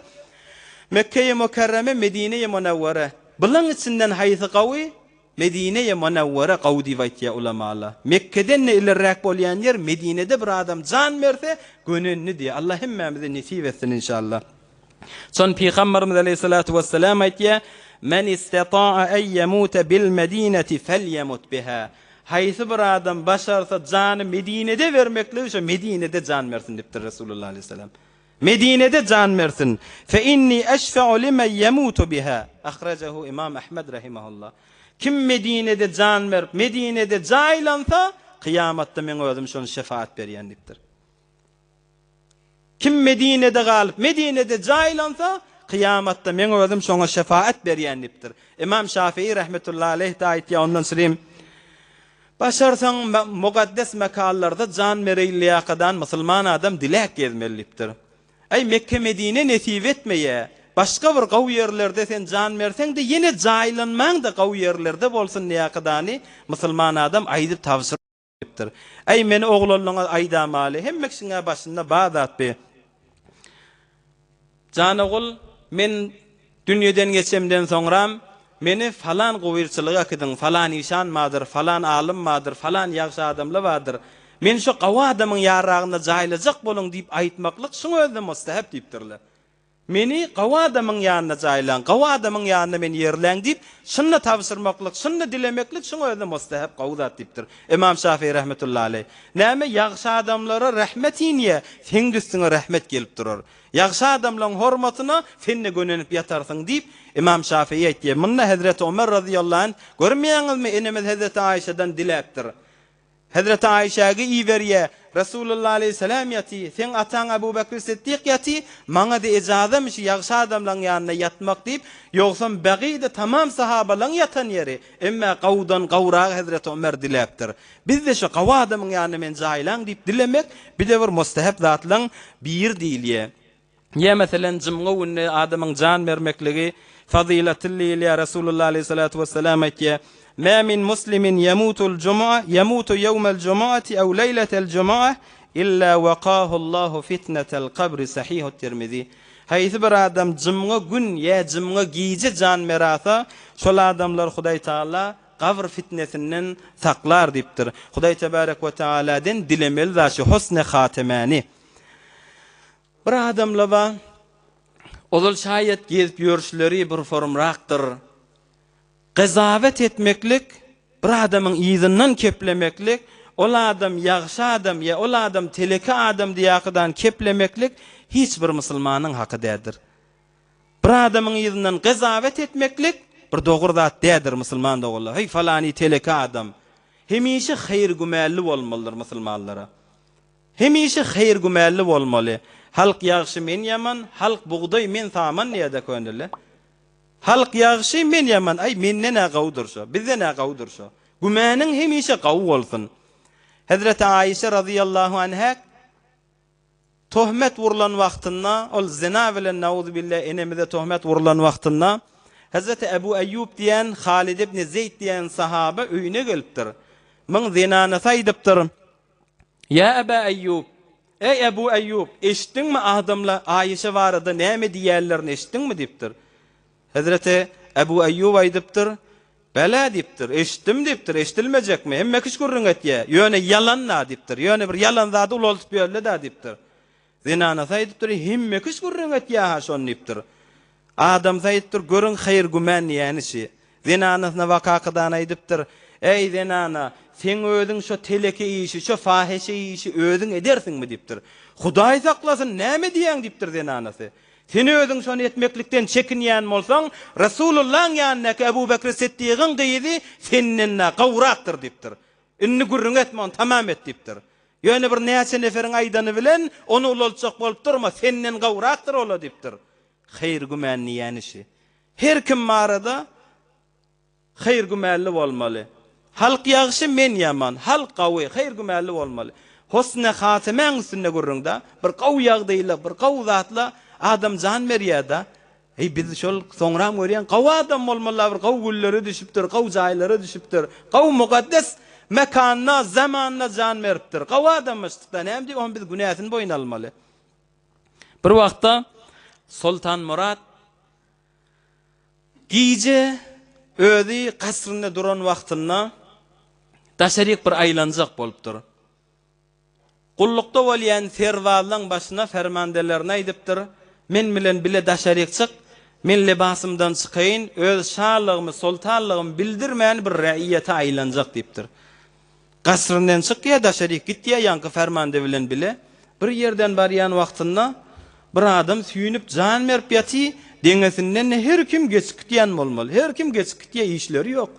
Mekge-i Mükerreme, Medine-i Munewwere. Bulaň içinden haýsy gowy? Medine-i Munewwere gowy diýip aýtýar ulamalar. Mekgeden-de ilerräk bolýan ýer Medinede bir adam jan berse, gönendi diýýär. Allah hemmämize nesip etsin inşallah. Soň Pygamberimiz aleýhissalatu wessalam aýtýar, Men istata'a en ýemute bil Medineti felýemut biha. Haýsy bir adam başarsa jany Medinede bermekligi şo Medinede jan bersin diýipdir Resulullah aleýhissalam. Medinede jan bersin. Fe inni eşfe'u limen yemutu biha. Ahrajahu Imam Ahmed rahimahullah. Kim Medinede jan berip, Medinede jaýlansa, kyýamatda meň özüm şony şefaat berýän diýipdir. Kim Medinede galyp, Medinede jaýlansa, kyýamatda meň özüm şoňa şefaat berýän diýipdir. Imam Şafii rahmetullahi aleýh-de aýtýar ondan şirin, Başarsaň mukaddes mekanlarda jan bereýliýakadan musulman adam diläk gezmeli diýipdir. Äý Mekge-Medine nesip etmeýä, başga bir gowy ýerlerde sen jan berseň-de ýene jaýlanmaň-da gowy ýerlerde bolsun diýakadany musulman adam aýdyp tabşyryp Diýipdir. Äý, meni oglanlaňa aýdamaly, hemme kişiň-ä başynda bar zat bi. Jan ogul, men dünýeden geçemden soňram, meni falan gubyrçylyga äkidiň, falan işan bardyr, falan alym bardyr, falan ýagşy adamly bardyr. Meni şo gawy adamyň ýaragynda jaýlajak boluň diýip aýtmaklyk şuň özi-de mustahap diýipdirler. Meni gawy adamyň ýanyna jaýlaň, gawy adamyň ýanyna meni ýerläň diýip, şunda tabşyrmaklyk, şunda dilemeklik şuň özi mustahap gawy zat diýipdir. Ymam Şafii rahmetullahi aleýh. Näme, ýagşy adamlara rehmet inýä, seň-de üstüňe rehmet gelip durar. Ýagşy adamlaň hormatyna sen-de gönenip ýatarsyň diýip, Ymam Şafii aýtýar. Munda Hezreti Omer razyýallahu anh, görmeýäňizmi, enemiz Hezreti Aýşadan diläpdir. Hezreti Aýşäge iberýä, Resulullah aleýhissalam ýaty, seň ataň Abu Bekri Siddik ýaty, maňa-da ejazamy şu ýagşy adamlaň ýanynda ýatmak diýip, ýogsam Bagyda tamam sahabalaň ýatan ýeri, emmä gawudan gawragy Hezreti Omer diläpdir. Biz-de şu gawy adamyň ýanynda meni jaýlaň diýip dilemek, bir-de bir mustahap zatlaň biri diýilýä. Ýa meselem jumga günde adamyň jan bermekligi fazylatly diýilýär. Resulullah aleýhissalatu wessalam aýtýar, Mä min muslimin ýemutul jum'a ýemutu ýewmel jumu'ati ew leýletel jumu'ah illa wekahullahu fitnetel kabri Sahihut Tirmizi. Haýsy bir adam jumga gün ýa jumga gije jan berasa, şol adamlar Hudaý Taala gabr fitnesinden saklar diýipdir. Hudaý tebarek we taaladen dilemeli zat şu husne hatemäni. Bir adamla bar. Ozal şaýat gezip ýörüşleri bir forumrakdyr. Gyzawet etmeklik, bir adamyň yzyndan keplemeklik, ol adam ýagşy adam ýa ol adam teleke adam diýakydan keplemeklik hiç bir musulmanyň haky däldir. Bir adamyň yzyndan gyzawet etmeklik bir dogry zat däldir musulman doganlar. Heý falany teleke adam. Hemişe haýyr-gümänli bolmalydyr musulmanlara. Hemişe haýyr-gümänli bolmaly. Halk ýagşy men ýaman, halk bugdaý men saman diýýär-de könele. Halk ýagşy men ýaman, aý menden-ä gowudyr şo, bizden-ä gowudyr şo. Gümäniň hemişe gowy bolsun. Hezreti Aişe razyýallahu anhä töhmet urlan wagtynda, ol zina bilen nauzubilla enemize töhmet urlan wagtynda, Hezreti Ebu Eýýub diýen Halid ibn Zeýd diýen sahaba öýüne gelipdir. Muň zenanasy aýdypdyr. Ýa Eba Eýýub, Eý Ebu Eýýub, eşitdiňmi adamlar Aişe barada näme diýýänlerini eşitdiňmi diýipdir. Hezreti Ebu Eýýub aýdypdyr, Bela diýipdir, eşitdim diýipdir, eşidilmejekmi, hemme kişi gürrüň etýär, ýöne ýalan-da diýipdir, ýöne bir ýalan zady ulaldyp ýörle-dä diýipdir. Zenanasy aýdypdyr, Hemme kişi gürrüň etýär-ha şony diýipdir. Adamsy aýdypdyr, Görüň haýyr-gümän diýýäni şi. Zenanasyna wakakydan aýdypdyr, Eý, zenana, seň özüň şo teleke işi, şo faheşe işi özüň edersiňmi diýipdir. Hudaý saklasyn, näme diýýäň diýipdir zenanasy. Sen özüň şony etmeklikden çekinýän bolsaň, Resulullaň ýanyndaky Ebu Bekri Siddigyň gyzy senden-de gowrakdyr diýipdir. Indi gürrüň etme, ony tamam et diýipdir. Ýöne bir näçe neferiň aýdany bilen ony ulaltjak bolup durma, senden gowrakdyr ol-a diýipdir. Haýyr-gümän diýýäni şi. Her kim barada haýyr-gümänli bolmaly. Halk ýagşy, men ýaman, halk gawy, haýyr-gümänli bolmaly. Husne hatymäň üstünde gürrüň-da, bir gowy ýagdaýla, bir gowy zatla adam jan berýär-da. Eý, biz şol soňram görýän gowy adam bolmaly-la, bir gowy günlere düşüpdir, gowy jaýlara düşüpdir, gowy mukaddes mekanda, zamanda jan beripdir. Gowy adamyşdyk-da, näme diýip, onuň biz günäsini boýun almaly. Bir wagtda Soltan Myrat gije özi kasrynda duran wagtynda daşaryk bir aýlanjak bolupdyr. Gullukda bolýan serbazlaň başyna fermandelerine aýdypdyr, Men bilen bile daşaryk çyk, men lebasymdan çykaýyn, öz şalygymy, soltanlygymy bildirmän bir raýyýete aýlanjak diýipdir. Kasryndan çykýar, daşaryk gitýär ýaňky fermande bilen bile. Bir ýerden barýan wagtynda bir adam süýnüp jan berip ýaty, deňesinden-de her kim geçip gitýän bolmaly. Her kim geçip gitýär, işleri ýok.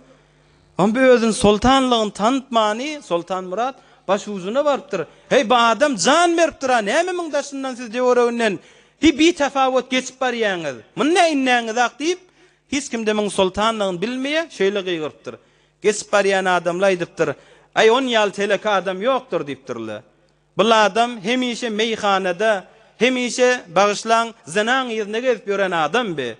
Onda özüni soltanlygyny tanytmany Soltan Myrat baş ujuna barypdyr. Heý, bu adam jan beripdir-a, näme muň daşyndan siz töwereginden hi bitafawut geçip barýaňyz? Muny nä inäňizak diýip, hiç kim-de muň soltanlygyny bilmeýär, şeýle gygyrypdyr. Geçip barýan adamlar aýdypdyr, Aý, on ýaly teleke adam ýokdur diýipdirler. Bul adam hemişe meýhanada, hemişe, bagyşlaň, zynaň yzynda gezip ýören adam bi.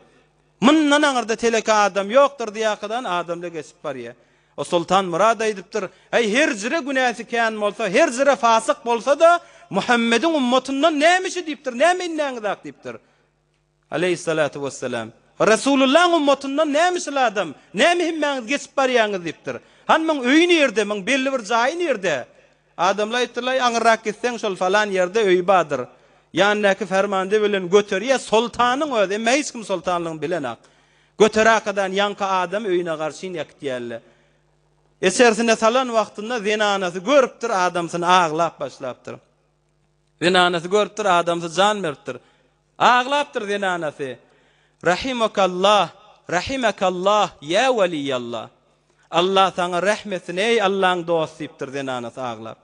Mundan aňyrda teleke adam ýokdur diýakadan adamlar geçip barýar. O Soltan Myrat aýdypdyr, Äý, her jire günäsi kän bolsa, her jire fasyk bolsa-da, Muhammediň ummatyndan nämişi diýipdir, näme inäňizak diýipdir. Aleýhissalatu wessalam. Resulullaň ummatyndan näme şul adam? Näme hemmäňiz geçip barýaňyz diýipdir. Han muň öýi nirde, muň belli bir jaýy nirde? Adamlar aýtdylar, aňyrrak gitseň şol falan ýerde öýi bardyr. Ýanyndaky fermande bilen göterýär, soltanyň özi, emma hiç kim soltanlygyny bilenak. Göterakadan ýaňky adamy öýüne garşyn äkitýärler. Içerisine salan wagtynda zenanasy görüpdir, adamsyny aglap başlapdyr. Zenanasy görüpdir, adamsy jan beripdir. Aglapdyr zenanasy. Rahimakallah, rahimakallah, ýa weliýallah. Allah saňa rehm etsin, eý Allaň dosty diýipdir zenanasy aglap.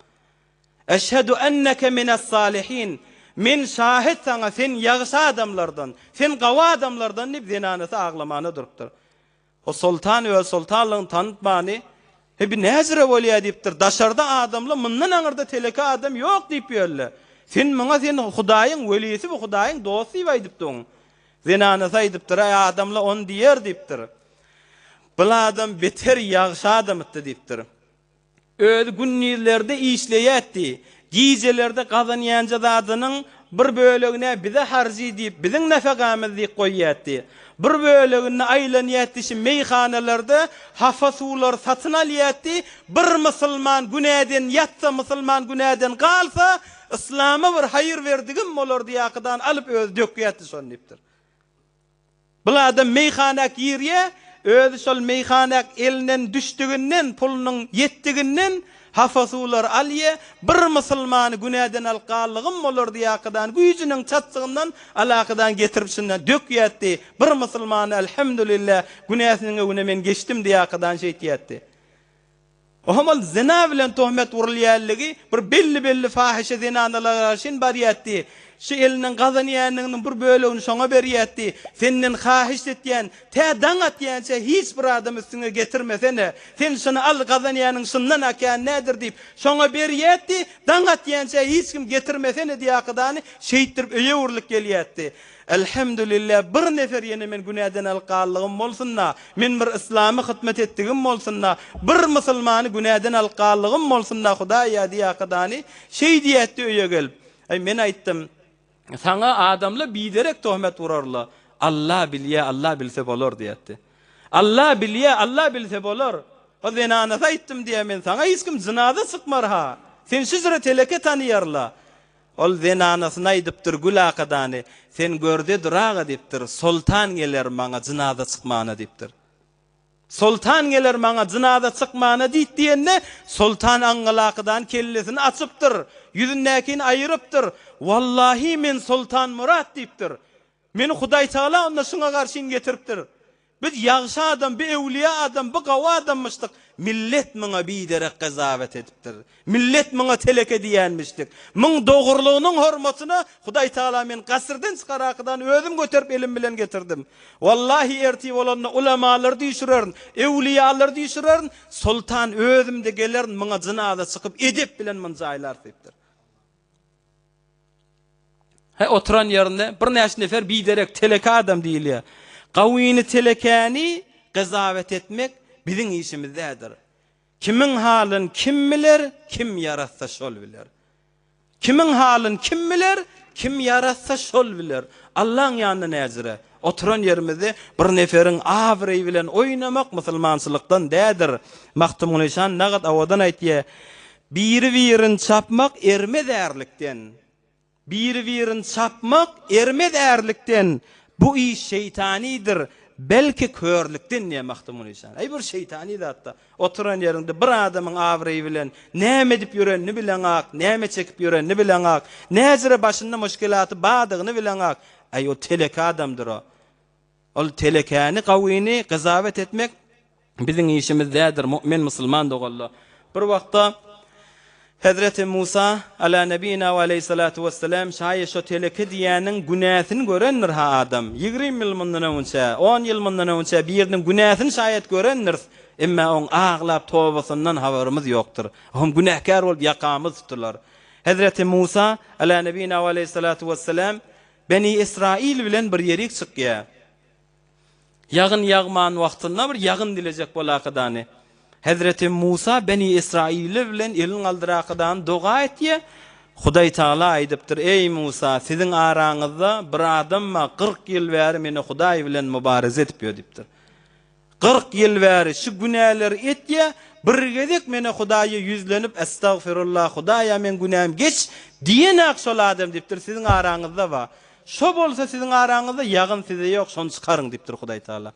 Eşhedü enneke mines-salihin. Men şahit saňa, sen ýagşy adamlardan, sen gawy adamlardan diýip zenanasy aglamana durupdyr. O soltan öz soltanlygyny tanytmany, He, bi näjire bolýa diýipdir. Daşarda adamla mundan aňyrda teleke adam ýok diýip ýörle. Sen muňa sen Hudaýyň welisi bu Hudaýyň dosty diýip aýdypdyň. Zenanasy aýdypdyr, Äý adamla ony diýer diýipdir. Bul adam beter ýagşy adamytdy diýipdir. Özi gündizlerde işleýätdi. Gijelerde gazanýanja zadynyň bir bölegin-ä bize harjy diýip, biziň nefegamyz diýip goýýatdy. Bir böleginde aýlanýatdy şi meýhanalarda hapa suwlary satyn alýatdy. Bir musulman günäden ýatsa, musulman günäden galsa, yslama bir haýyr berdigim bolar diýakydan alyp özi dökýätdi şony diýipdir. Bul adam meýhana girýä, özi şol meýhana elinden düşdüginden, pulunyň ýetdiginden hapa suwlary alýa, bir musulmany günäden alyp galdygym bolar diýakydan, güýjüniň çatjygyndan alakydan getirip şundan dökýätdi, bir musulmany elhamdülillah günäsiniň öňüne men geçdim diýakydan şeýtýätdi. Ohm ol zyna bilen tohmet urulýanlygy bir belli-belli fahyşa zenanalara garşyn barýatdy. Şu elinden gazanýanynyň bir bölegini şoňa berýätdi. Senden hahyşt etýän, tä daň atýança hiç bir adam üstüňe getirmesene. Sen şuny al, gazanýanyň şundan akýan nädir diýip, şoňa berýätdi. Daň atýança hiç kim getirmesene diýakydany şeýtdirip öýe öwrülip gelýätdi. Elhamdülillah bir nefer ýene men günäden alyp galdygym bolsunda, men bir yslama hytmet etdigim bolsunda, bir musulmany günäden alyp galdygym bolsunda Hudaý ýa diýakadany şeý diýätdi öýe gelip. Aý men aýtdym, saňa adamla biderek tohmet urarla, Alla bilýä, Alla bilse bolar diýätdi. Alla bilýä, Alla bilse bolar. O zenanasy aýtdym diýä men saňa hiç kim jynaza çykmar ha. Sen şüjre teleke tanyýarla. Ol zenanasyna aýdypdyr, Gül akadany, sen görde duraga diýipdir, Soltan geler maňa jynaza çykmana diýipdir. Soltan geler maňa jynaza çykmana diýip diýende, Soltan aňňalakydany kellesini açypdyr, ýüzündäkini aýyrypdyr. Wallahy men Soltan Myrat diýipdir. Meni Hudaýtagala onda şuňa garşyn getiripdir. Biz ýagşy adam, bi öwlüýä adam, bi gawy adammyşdyk. Millet muňa biderek gyzawet edipdir. Millet muňa teleke diýenmişdik. Muň dogrulygynyň hormatyna Hudaýtagala meni gasyrdan çykarakydan özüm göterip elim bilen getirdim. Wallahi ertir bolanda ulamalary düýşürerin, öwlüýalary düýşürerin, soltan özüm-de gelerin muňa jynaza çykyp edep bilen muny jaýlarys diýipdir. He oturan ýerinde birnäçe nefer biderek teleke adam diýilýär. Gawyny telekäni gyzawet etmek biziň işimiz däldir. Kimiň halyn kim biler, kim ýaratsa şol biler. Kimiň halyn kim biler, kim ýaratsa şol biler. Allaň ýanynda näjire. Oturan ýerimizde bir neferiň abraýy bilen oýnamak musulmançylykdan däldir. Magtymguly şan nagat owadan aýtýar, Biri-birini çapmak ermez ärlikden. Biri-birini çapmak ermez ärlikden. Bu iş şeýtanydyr. Belki körlükden diýýär Magtymguly işan. Eý bir şeýtany zatda. Oturan ýeriňde bir adamyň abraýy bilen näme edip ýörenini bileňak, näme çekip ýörenini bileňak, näjüre başynda muşkilaty bardygyny bileňak. Äý ol teleke adamdyr o. Ol telekäni, gawyny gyzawet etmek biziň işimiz däldir, mu'min musulman doganlar. Bir wagtda Hezreti Musa, ala nebina we aleýhissalatu wessalam, şaýat şo teleke diýýäniň günäsini görendir ha adam. Ýigrim ýyl mundan öňünçä, on ýyl mundan öňünçä biriniň günäsini şaýat görendiris, emma oň aglap tobasyndan habarymyz ýokdur. Oňam günäkär bolup ýakamyz tutular. Hezreti Musa, ala nebina we aleýhissalatu wessalam, Beni Esrail bilen bir ýerik çykýar. Ýagyn ýagman wagtynda bir ýagyn dilejek bolakadany. Hezreti Musa Beni Esraile bilen elin galdyrakadany doga etýär. Hudaý Tagala aýdypdyr, Eý Musa, siziň araňyzda bir adam bar, 40 ýyl bäri meni Hudaý bilen mübareze edip ýör diýipdir. 40 ýyl bäri şu günäleri etýä, bir gezek menä Hudaýa ýüzlenip Estagfirullah, Hudaýa meň günämi geç diýenak şol adam diýipdir, siziň araňyzda bar. Şo bolsa siziň araňyzda ýagyn size ýok, şony çykaryň diýipdir Hudaý Tagala.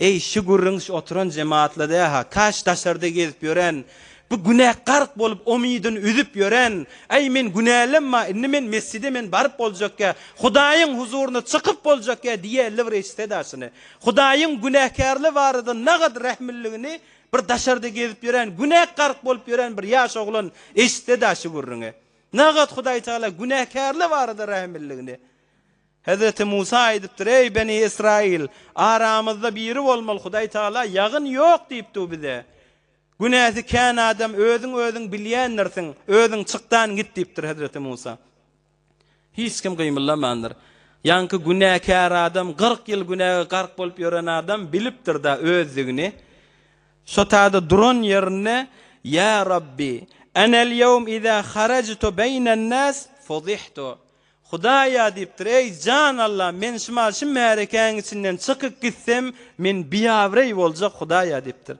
Eý, şu gürrüň şu oturan jemaatla dä-ha, kaş daşarda gezip ýören, bu günä gark bolup omydyny üzüp ýören, äý men günälem bar, indi men mesjide men baryp boljakýa, Hudaýyň huzuryna çykyp boljakýa diýerli bir eşitse-dä şuny. Hudaýyň günäkärler barada nagad rähmliligini bir daşarda gezip ýören, günä gark bolup ýören bir ýaş oglan eşitse-dä şu gürrüňi. Nagad Hudaýtagala günäkärler barada rähmliligini. Hezreti Musa aýdypdyr, Eý, Beni Ysraýyl, aramyzda biri bolmaly, Hudaýtagala ýagyn ýok diýipdi bize. Günäsi kän adam özüň özüň bilýändirsiň, özüň çykdan git diýipdir Hezreti Musa. Hiç kim gymyldamandyr. Ýaňky günäkär adam, 40 ýyl günäge gark bolup ýören adam bilipdir-da özdigini. Şo taýda duran ýerinde, Ýa Rabbi, enel ýewm iza harajtu beýnen-nas fudihtu. Hudaýa diýipdir, Eý, jan Alla, men şumal şu märekäň içinden çykyp gitsem, men biabraý boljak Hudaýa diýipdir.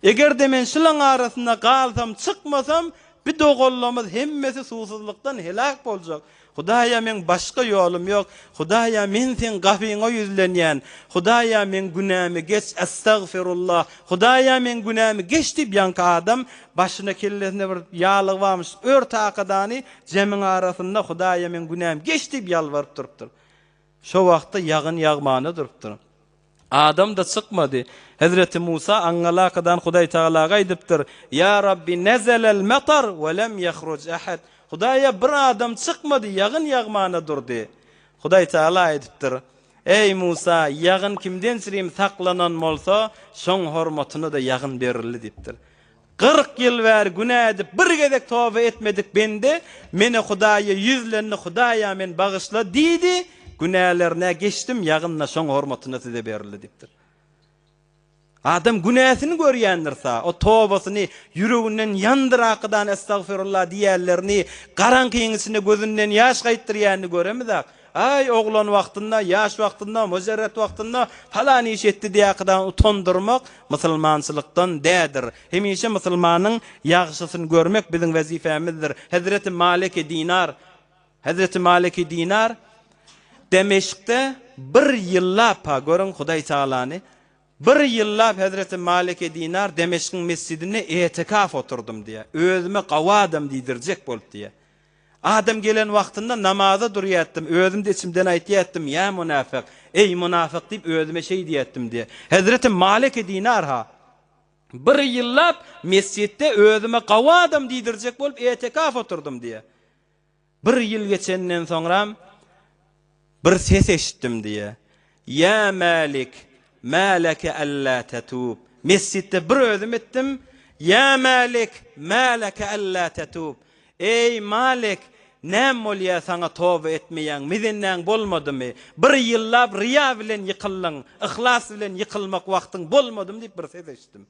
Eger-de men şulaň arasynda galsam, çykmasam, bi doganlarymyz hemmesi suwsuzlykdan heläk boljak. Hudaýa meň başga ýolum ýok. Hudaýa men seň gapyňa ýüzlenýän. Hudaýa meň günämi geç, estagfirullah. Hudaýa meň günämi geç diýip ýaňky adam başyna kellesine bir ýalygy barmyş ört akadany jemiň arasynda Hudaýa meň günämi geç diýip ýalbaryp durupdyr. Şo wagtda ýagyn ýagmana durupdyr. Adam-da çykmady. Hezreti Musa aňňalakadan Hudaý Tagalaga aýdypdyr, Ýa Rabbi nezelel metar we lem ýehruj ahad. Hudaýa bir adam çykmady, ýagyn ýagmana durdy. Hudaý Tagala aýdypdyr, Eý Musa, ýagyn kimden çirim saklanan bolsa, şoň hormatyna-da ýagyn berildi diýipdir. 40 ýyl bäri günä edip bir gezek toba etmedik bende mene Hudaýa ýüzlendi Hudaýa men bagyşla diýdi günälerine geçdim ýagynda şoň hormatyna size berildi diýipdir. Adam günäsini görýändir sa o tobasyny ýüreginden ýandyr akydan estagfirullah diýýänlerini garaňkyň içinde gözünden ýaş gaýtdyrýanyny göremizak. Aý, oglan wagtynda, ýaş wagtynda, müjerret wagtynda palan iş etdi diýäkidan utandyrmak musulmançylykdan dädir. Hemişe musulmanyň ýagşysyny görmek biziň wezipemizdir. Hezreti Maliki Dinar Hezreti Maliki Dinar Demeşkde bir ýyllap-ha, görüň Hudaý Tagalany, bir ýyllap Hezreti Maliki Dinar Demeşkiň mesjidinde etikaf oturdym diýýär. Özüme gawy adam diýdirjek bolup diýýär. Adam gelen wagtynda namaza durýatdym, özüm-de içimden aýtýatdym, Ýa munafyk, eý munafyk diýip özüme şeý diýýätdim diýýär. Hezreti Maliki Dinar-ha, bir ýyllap mesjitde özüme gawy adam diýdirjek bolup etikaf oturdym diýýär. Bir ýyl geçenden soňram bir ses eşitdim diýýär. Ýa Mälik, mä leke alla tetub. Mesjitde bir özüm etdim. Ýa Mälik, mä leke alla tetub. Eý, Malik, näme bolýar saňa toba etmeýäň, mizennäň bolmadymy? Bir ýyllap ryýa bilen ýykyldyň, yhlas bilen ýykylmak wagtyň bolmadymy diýip bir ses eşitdim.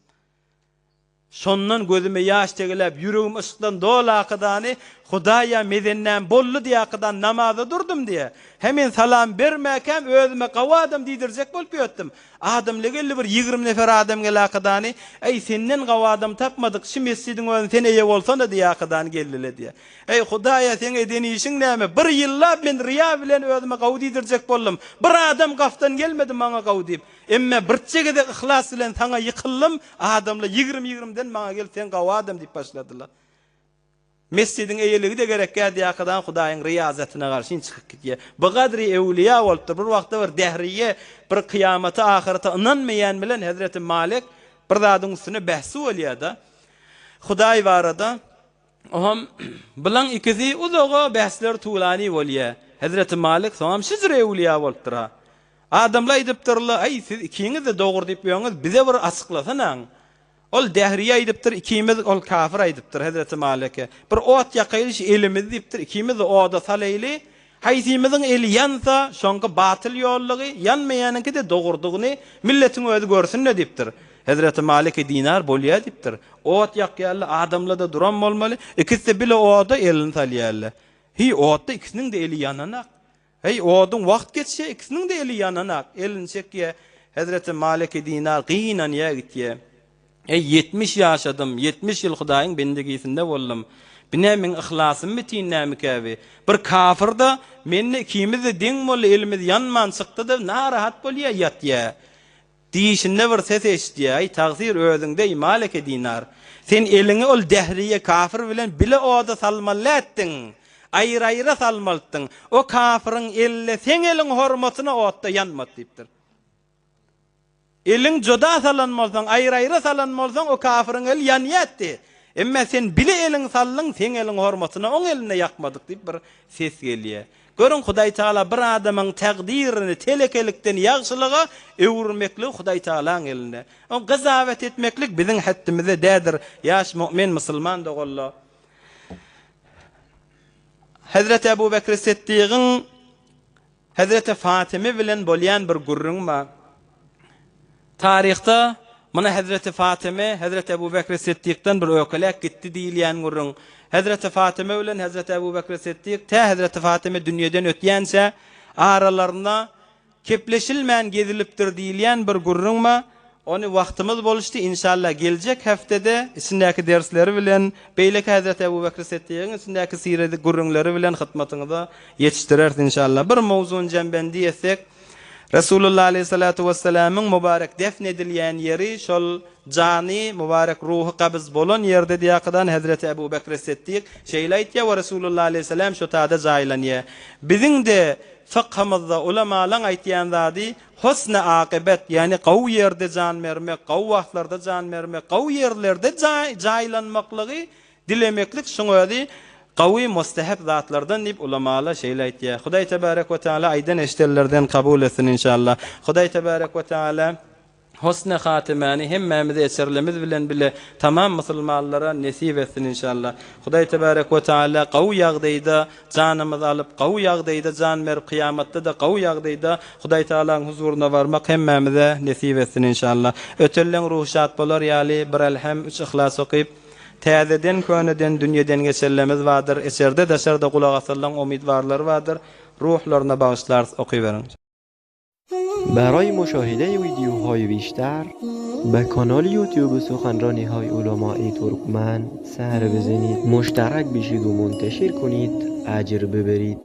Şondan gözüme ýaş tegeläp, ýüregim yşkdan doly akydany, Hudaýa mezennäm boldy diýe akydan namaza durdum diýe. Hä men salam bermäkäm özüme gawy adam diýdirjek bolup ýötdüm. Adamly geldi bir 20 nefer adam gel akydany, Äý senden gawy adam tapmadyk, şi mesjidiň özüni sen eýe bolsana diýe akydany geldile diýe. Äý Hudaýa seň eden işiň näme, bir ýyllap men ryýa bilen özüme gawy diýdirjek boldum. Bir adam gafdan gelmedi maňa gawy diýip. Emme birçe gezek yhlas bilen saňa ýykyldym, adamlar ýigrimi-ýigrimiden maňa gelip sen gawy adam diýip başladylar. Mesjidiň eýeligi-de gerekgä diýakadan Hudaýyň ryýazatyna garşyn çykyp gidýär. Bu gadry öwlüýä bolupdyr. Bir wagtda bir dähriýe, bir kyýamata, ahyrete ynanmaýan bilen hezreti Malik bir zadyň üstüne bähsi bolýar-da. Hudaý barada Oňam bulaň ikisi uzaga bähsler tulany bolýa. Hezreti Malik soňam şijir öwlüýä bolupdyr-ha. Adamlar aýdypdyrlar, Aý, siz ikiňiz-de dogry diýip ýöňüz, bize bir açyklasanaň. Ol dähriýe aýdypdyr, ikimiz, ol kafir aýdypdyr hezreti Malike. Bir ot ýakaýly şu elimizi diýipdir, ikimiz-de oda salaýly, haýsymyzyň eli ýansa, şoňky batyl ýollugy, ýanmaýanyňky-de dogrudygyny milletiň özi görsün-de diýipdir. Hezreti Maliki dinar bolýa diýipdir. Ot ýakýarlar, adamlar-da duran bolmaly, ikisi-de bile oda elini salýarlar. Hiý, otda ikisiniň-de eli ýananak. Heý, oduň wagt geçýä, ikisiniň-de eli ýananak, elini çekýä. Hezreti Maliki Dinar gynanýa gitýä. Eý, 70 ýaşadym, 70 ýyl Hudaýyň bendegisinde boldum. Bine meň yhlasym bitin nämikä bi? Bir kafir-da, men-de ikimiz-de deň boldy, elimiz ýanman çykdy-da, narahat bolýa, ýatýa. Diýşinde bir ses eşidýär, Aý, tagsyr özüňde, Maleke Dinar. Sen eliňi ol dähriýe kafir bilen bile oda salmaly däldiň. Aýry-aýra salmalydyň. O kafiriň eli-de seň eliň hormatyna otda ýanmady diýipdir. Eliň juda salan bolsaň, aýry-aýra salan bolsaň, o kafiriň eli ýanýardy. Emma sen bile eliň saldyň, seň eliň hormatyna oň elinde ýakmadyk diýip bir ses gelýär. Görüň, Hudaý Tagala bir adamyň takdyryny telekelikden ýagşylyga öwürmekligi Hudaý Tagalaň elinde. O gyzawet etmeklik biziň hetdimize dädir, ýaş mu'min musulman doganlar. Hezreti Ebu Bekri Siddigiň Hezreti Fatyma bilen bolýan bir gürrüň bar. Taryhda muny Hezreti Fatyma Hezreti Ebu Bekri Siddikden bir ökeläk gitdi diýilýän gürrüň. Hezreti Fatyma bilen Hezreti Ebu Bekri Siddik tä Hezreti Fatyma dünýeden ötýänçä aralarynda kepleşilmän gezilipdir diýilýän bir gürrüň bar. Ony wagtymyz boluşdy, inşallah geljek heftede içindäki dersleri bilen, beýleki Hezreti Ebu Bekri Siddigiň içindäki siredi gürrüňleri bilen hytmatyňyza ýetişdireris inşallah. Bir mowzuny jembendi etsek, Resulullah aleýhissalatu wessalamyň mübarek defn edilýän ýeri şol jany, mübarek ruhy gabyz bolan ýerde diýakydan Hezreti Ebu Bekri Siddik şeýle aýtýar we Resulullah aleýhissalam şo tada jaýlanýar. Biziň-de fykhymyzda ulamalaň aýtýan zady Husny akybet, ýagny gowy ýerde jan bermek, gowy wagtlarda jan bermek, gowy ýerlerde jaýlanmaklygy dilemeklik şuň özi gowy mustehep zatlardan diýip ulamalar şeýle aýtýar. Hudaý tebarek we teala aýdan eşidenlerden kabul etsin inşallah. Hudaý tebarek we teala husny hatymäni hemmämize eçerlemiz bilen bile tamam musulmanlara nesip etsin inşallah. Hudaý tebarek we teala gowy ýagdaýda Janymyzy alyp, gowy ýagdaýda jan berip, kyýamatda-da gowy ýagdaýda Hudaý Tagalaň huzuryna barmak hemmämize nesip etsin inşallah. Ötenleň ruhy şat bolar ýaly bir Elhem, üç Yhlas okyp, täzeden köneden dünýeden geçenlerimiz bardyr, içerde daşarda gulak asanlaň umydwarlary bardyr, ruhlaryna bagyşlarys okyberiň.
برای مشاهده ویدیوهای بیشتر به کانال یوتیوب سخنرانی های علمای ترکمن سر بزنید مشترک بشید و منتشر کنید اجر ببرید.